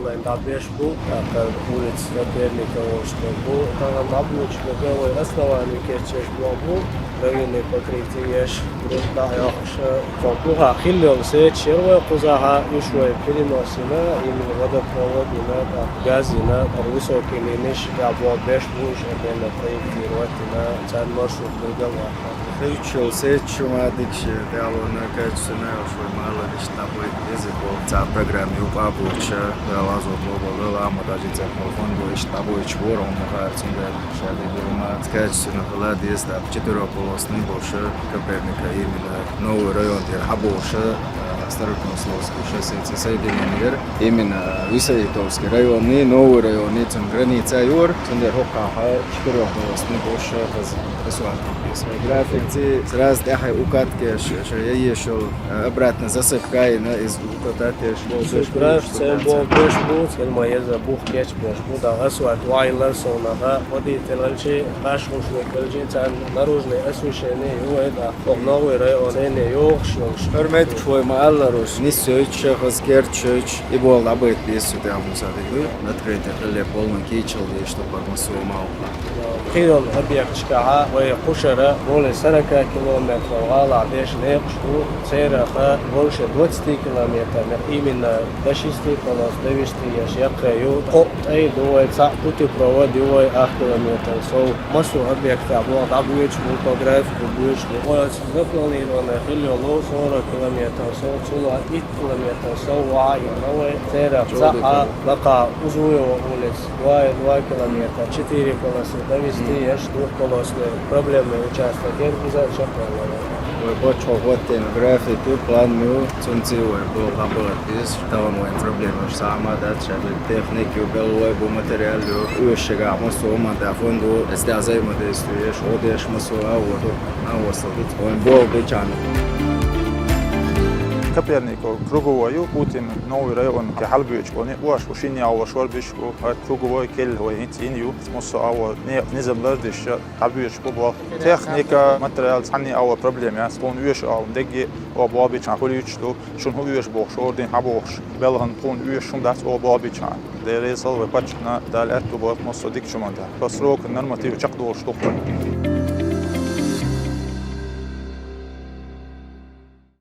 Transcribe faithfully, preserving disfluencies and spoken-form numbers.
Лайн дӀабеш бу, тӀаккха улица Коперника волчу тӀе бу. Тахана дӀабоьдуш бу, вай основание кечъеш бу, равинный покрытие еш, грунт дӀайохуш, тхо бухахь хилла йолу сеташ яра вай кхузахь, уьш вай переносина, именно водопровод йина, тӀаккха газ йина, тӀаккха высокий линиш, тӀехь беш бу, уьш отдельно проектировать йина, царна маршрут билгалваьккхина. Хевчул сетчу ма дикше, делона качсуна, шуй мала лишта будет, если бо, ца программе упа буча, лазо бо, лама даже ца фон бу, ишта будет, чвором, харцун, да, шаде, дома, качсуна, ладис, да, четырёхполосный больше, Коперника именно, новый район, дер, а больше, Староконсолский шоссе, соединение, именно Висаитовский районный, новый районный, цен граница юр, цен дер хокаха, четырёхполосный больше, асфальт. График ци сразу тӀаьхьа укатке ш-, ш-, я ешел, э, обратно засыпка и на из укатать еш. Супер, цен бо беш бу, цен ма еза бух кеч беш бу, да асфальт вайлар сонаха, водитель чи, каш хуш векелчи, цен наружный освещение, ю, это, об новый район, цене йохш, йохш. Хьурмет, шуй ма алларус, нисойч, хазкерчойч, и бол абайт бесу, да, мусадигу, открытый хлеб, полный кичел, и что под массу мал. Кхийолу объекташкахьа вай кхушара более сорока километров гӀалахь деш некъаш ду, цераха больше двадцати километр, именно до шести полос довести еш яккхий ю. Кхо тӀай ду вай, цхьаъ путепровод ю вай ах километр сов. Массо объектехь боху дӀабоьдуш бу, по графику боьдуш бу. Оцу запланированный хила йолу сорок километр сов, цул а итт километр сов вахьа йина вай. Церах цхьаъ а лакха Узуева улица. Два и два километра, четыре полосы довести, еш двухполосный проблемный участок, ен иза чекхвалла. Вай бочхо гӀоттина графику, план ю, цунций вай бу лабалар бис, таван вайн проблема сама дат, шабил техник ю, беловой бу материал ю, уьш шагахь массо а ман да фонду, эс да взаимодействие еш, одеш массо а вот, а вот, вайн бол бичан. Коперников круговой ю, Путин новый район, ке хьалбуьйчу бони, ош шин яллаш вар биш. Шу хӀара круговой келла вай хӀинца йина ю, массо а гӀо некъ низам лардеш, дӀабоьдуш бу боху. Техника, материал, цхьанне а гӀо проблема яц, тхуна оьшу а гӀо дегге, оха боху бичахь хуьлуьйтуш ду, шуна хӀун оьшу бохуш, ордин хьан бохуш, белхан тхуна оьшу хӀун дац, оха боху бичахь. Дела реза хила вай паччахьна, Дала аьтту бойла массо а дика чу ма дац. По сроку норматив чекхдолуш ду-кх вай.